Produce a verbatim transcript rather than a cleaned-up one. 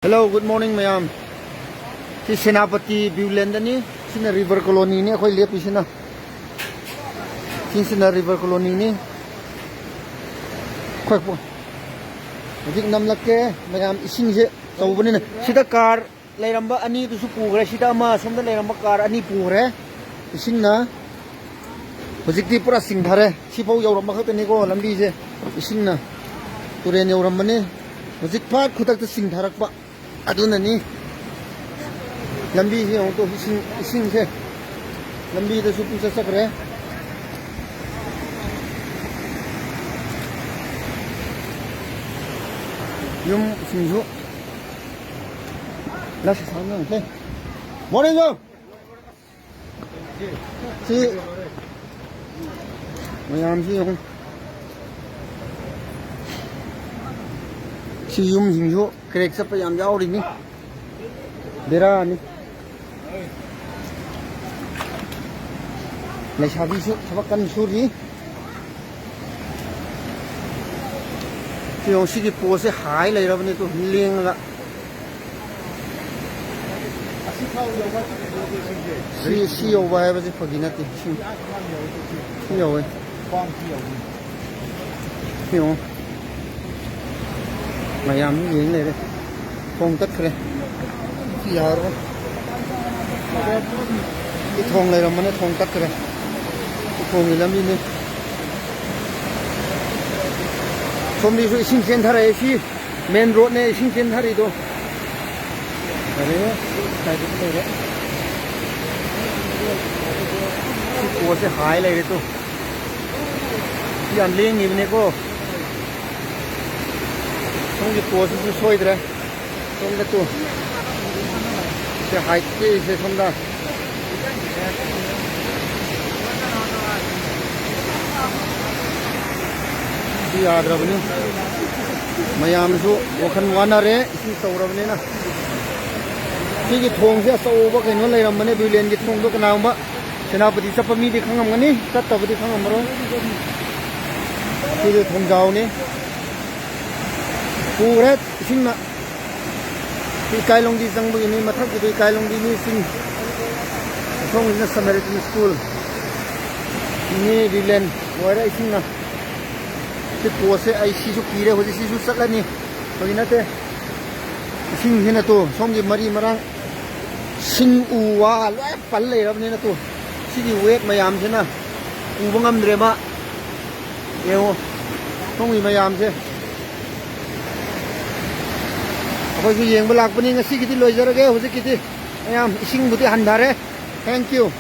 Hello, good morning, ꯃꯌꯥꯝ꯫ ꯁꯤ ꯁꯦꯅꯥꯄꯇꯤ ꯚ꯭ꯌꯨꯂꯦꯟꯗꯅꯤ꯫ ꯁꯤꯅ ꯔꯤꯚꯔ ꯀꯣꯂꯣꯅꯤꯅꯤ ꯑꯩꯈꯣꯏ ꯂꯦꯞꯄꯤꯁꯤꯅ꯫ ꯁꯤꯁꯤꯅ ꯔꯤꯚꯔ ꯀꯣꯂꯣꯅꯤꯅꯤ꯫ ꯑꯩꯈꯣꯏ ꯄꯨ-, ꯍꯧꯖꯤꯛ ꯅꯝꯂꯛꯀꯦ꯫ ꯃꯌꯥꯝ, ꯏꯁꯤꯡꯁꯦ ꯇꯧꯕꯅꯤꯅ ꯁꯤꯗ ꯀꯥꯔ ꯂꯩꯔꯝꯕ ꯑꯅꯤꯗꯨꯁꯨ ꯄꯨꯈ꯭ꯔꯦ꯫ ꯁꯤꯗ ꯑꯃ ꯑꯁꯣꯝꯗ ꯂꯩꯔꯝꯕ ꯀꯥꯔ ꯑꯅꯤ ꯄꯨꯈ꯭ꯔꯦ꯫ ꯏꯁꯤꯡꯅ ꯍꯧꯖꯤꯛꯇꯤ ꯄꯨꯔꯥ ꯆꯤꯡꯊꯔꯦ꯫ ꯁꯤꯐꯥꯎ ꯌꯧꯔꯝꯕ ꯈꯛꯇꯅꯤꯀꯣ ꯂꯝꯕꯤꯁꯦ꯫ ꯏꯁꯤꯡꯅ ꯇꯨꯔꯦꯟ ꯌꯧꯔꯝꯕꯅꯤ꯫ ꯍꯧꯖꯤꯛ ꯐꯥꯠ ꯈꯨꯗꯛꯇ ꯆꯤꯡꯊꯔꯛꯄ꯫ ꯑꯗꯨꯅꯅꯤ꯫ ꯂꯝꯕꯤꯁꯦ ꯌꯦꯡꯉꯨ ꯇꯨ, ꯏꯁꯤꯡ, ꯏꯁꯤꯡꯁꯦ ꯂꯝꯕꯤꯗꯁꯨ ꯄꯨꯡꯆꯠ ꯆꯠꯈ꯭ꯔꯦ꯫ ꯌꯨꯝꯁꯤꯡꯁꯨ ꯂꯁ ꯁꯥꯡꯅ ꯂꯩ꯫ ꯃꯣꯔꯅꯤꯡ꯫ ꯁꯤ ꯃꯌꯥꯝꯁꯤ ꯌꯦꯡꯉꯨ꯫ ꯁꯤ ꯌꯨꯝꯁꯤꯡꯁꯨ ꯀ꯭ꯔꯦꯛ ꯆꯠꯄ ꯌꯥꯝ ꯌꯥꯎꯔꯤꯅꯤ꯫ ꯕꯦꯔꯥꯅꯤ꯫ ꯂꯩꯁꯥꯕꯤꯁꯨ ꯊꯕꯛ ꯀꯟꯅ ꯁꯨꯔꯤ꯫ ꯁꯤ ꯌꯦꯡꯉꯨ, ꯁꯤꯒꯤ ꯄꯣꯁꯁꯦ ꯍꯥꯏ ꯂꯩꯔꯕꯅꯤ ꯇꯨ, ꯂꯦꯡꯉꯒ꯫ ꯑꯁꯤ ꯐꯥꯎ ꯌꯧꯕ ꯁꯤ, ꯁꯤ ꯌꯧꯕ ꯍꯥꯏꯕꯁꯤ ꯐꯥꯒꯤ ꯅꯠꯇꯦ꯫ ꯁꯤ, ꯁꯤ ꯌꯧꯋꯦ꯫ ꯈ꯭ꯋꯥꯡ ꯁꯤ ꯌꯧꯋꯦ꯫ ꯁꯤ ꯌꯦꯡꯉꯨ꯫ ꯃꯌꯥꯝ ꯌꯦꯡ ꯂꯩꯔꯦ꯫ ꯊꯣꯡ ꯇꯠꯈ꯭ꯔꯦ꯫ ꯁꯤ ꯌꯥꯔꯔꯣꯏ꯫ ꯁꯤ ꯊꯣꯡ ꯂꯩꯔꯝꯕꯅꯦ, ꯊꯣꯡ ꯇꯠꯈ꯭ꯔꯦ꯫ ꯁꯤ ꯊꯣꯡꯒꯤ ꯂꯝꯕꯤꯅꯤ꯫ ꯁꯣꯝꯗꯁꯨ ꯏꯁꯤꯡ ꯆꯦꯟꯊꯔꯛꯑꯦ꯫ ꯁꯤ ꯃꯦꯟ ꯔꯣꯗꯅꯦ ꯏꯁꯤꯡ ꯆꯦꯟꯊꯔꯤꯗꯣ꯫ ꯐꯔꯦ, ꯁ꯭ꯋꯥꯏꯗꯁꯨ ꯂꯩꯔꯦ꯫ ꯁꯤ ꯄꯣꯠꯁꯦ ꯍꯥꯏ ꯂꯩꯔꯦ ꯇꯨ꯫ ꯁꯤ ꯌꯥꯝ ꯂꯦꯡꯉꯤꯕꯅꯦꯀꯣ꯫ ꯁꯣꯝꯒꯤ ꯄꯣꯠꯁꯤꯁꯨ ꯁꯣꯏꯗ꯭ꯔꯦ꯫ ꯁꯣꯝꯗ ꯇꯨ꯫ ꯁꯤ ꯍꯥꯏꯠꯀꯤꯁꯦ ꯁꯣꯝꯗ꯫ ꯁꯤ ꯌꯥꯗ꯭ꯔꯕꯅꯤ꯫ ꯃꯌꯥꯝꯁꯨ ꯋꯥꯈꯜ ꯋꯥꯅꯔꯦ, ꯏꯁꯤꯡ ꯆꯥꯎꯔꯕꯅꯤꯅ꯫ ꯁꯤꯒꯤ ꯊꯣꯡꯁꯦ ꯑꯆꯧꯕ ꯀꯩꯅꯣ ꯂꯩꯔꯝꯕꯅꯦ, ꯕ꯭ꯌꯨꯂꯦꯟꯒꯤ ꯊꯣꯡꯗꯣ꯫ ꯀꯅꯥꯒꯨꯝꯕ ꯁꯦꯅꯥꯄꯇꯤ ꯆꯠꯄ ꯃꯤꯗꯤ ꯈꯪꯉꯝꯒꯅꯤ, ꯆꯠꯇꯕꯗꯤ ꯈꯪꯉꯝꯃꯔꯣꯏ꯫ ꯁꯤꯗꯤ ꯊꯣꯡꯖꯥꯎꯅꯤ꯫ ꯄꯨꯈ꯭ꯔꯦ ꯏꯁꯤꯡꯅ꯫ ꯏꯀꯥꯏꯂꯣꯡꯗꯤ ꯆꯪꯕꯒꯤꯅꯤ, ꯃꯊꯛꯀꯤꯗꯣ ꯏꯀꯥꯏꯂꯣꯡꯗꯤꯅꯤ ꯆꯤꯡ꯫ ꯑꯁꯣꯝꯒꯤꯁꯤꯅ ꯁꯃꯥꯔꯤꯇꯟ ꯁ꯭ꯀꯨꯜ꯫ ꯏꯅꯦ ꯔꯤꯂꯦꯟ ꯂꯣꯏꯔꯦ ꯏꯁꯤꯡꯅ꯫ ꯁꯤ ꯄꯣꯠꯁꯦ ꯑꯩ ꯁꯤꯁꯨ ꯀꯤꯔꯦ, ꯍꯧꯖꯤꯛ ꯁꯤꯁꯨ ꯆꯠꯂꯅꯤ꯫ ꯐꯥꯒꯤ ꯅꯠꯇꯦ꯫ ꯏꯁꯤꯡꯁꯤꯅ ꯇꯨ, ꯁꯣꯝꯒꯤ ꯃꯔꯤ ꯃꯔꯥꯡ, ꯁꯤꯡ ꯎ ꯋꯥ ꯂꯣꯏ ꯄꯜ ꯂꯩꯔꯕꯅꯤꯅ ꯇꯨ, ꯁꯤꯒꯤ ꯋꯦꯠ ꯃꯌꯥꯝꯁꯤꯅ ꯄꯨꯕ ꯉꯝꯗ꯭ꯔꯦ ꯃꯥ꯫ ꯌꯦꯡꯉꯣ, ꯁꯣꯝꯒꯤ ꯃꯌꯥꯝꯁꯦ꯫ ꯑꯩꯈꯣꯏꯁꯨ ꯌꯦꯡꯕ ꯂꯥꯛꯄꯅꯤ, ꯉꯁꯤꯒꯤꯗꯤ ꯂꯣꯏꯖꯔꯒꯦ꯫ ꯍꯧꯖꯤꯛꯀꯤꯗꯤ ꯃꯌꯥꯝ ꯏꯁꯤꯡꯕꯨꯗꯤ ꯍꯟꯊꯔꯦ꯫ Thank you꯫